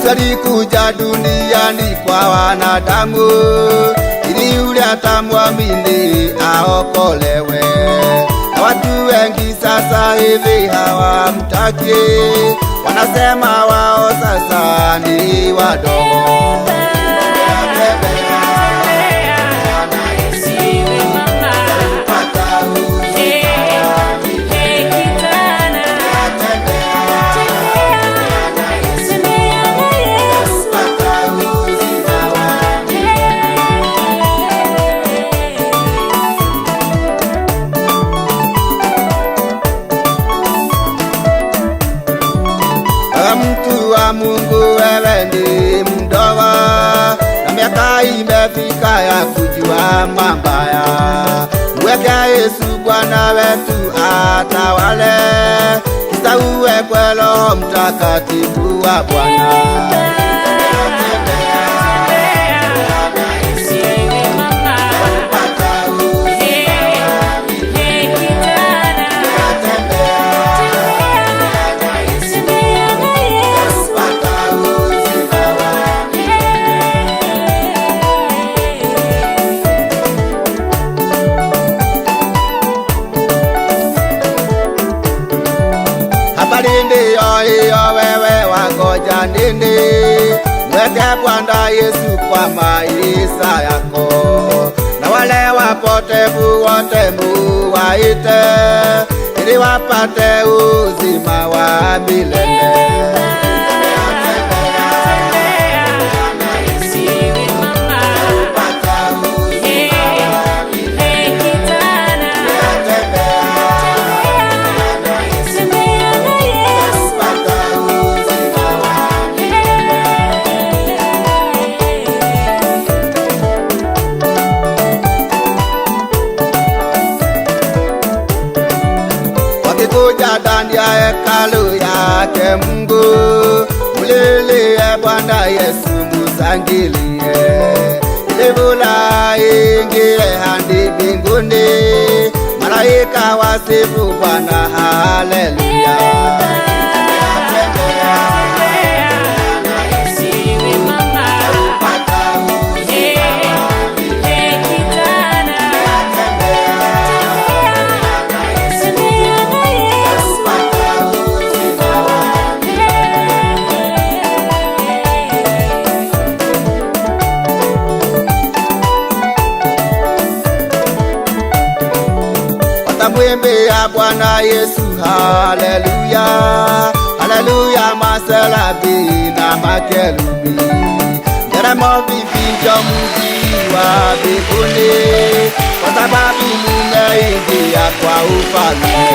Yesu alikuja duniani kwa wanadamu ili yule atamwamini aokolewe. Na watu wengi sasa hivi hawamtaki, wanasema wao sasa ni wadogo. Mtu wa Mungu, wewe ni mdogo na miaka imefika ya kujua mabaya. Mweke Yesu Bwana wetu atawale, kisha uwekwe Roho Mtakatifu wa Bwana. Habari ndiyo hiyo, wewe wangoja nini? Mweke Bwana Yesu kwa maisha yako, na wale wapotevu wote muwaite, ili wapate uzima wa milele. Wakikuja ndani ya hekalu yake Mungu, mulilie Bwana Yesu musangilie, ili furaha ingie hadi mbinguni, malaika wasifu Bwana, haleluya. Watamwimbia Bwana Yesu, haleluya, haleluya, maserafi na makerubi, nderemo vifijo mji wa mbinguni, kwa sababu mumeingia kwa ufalme.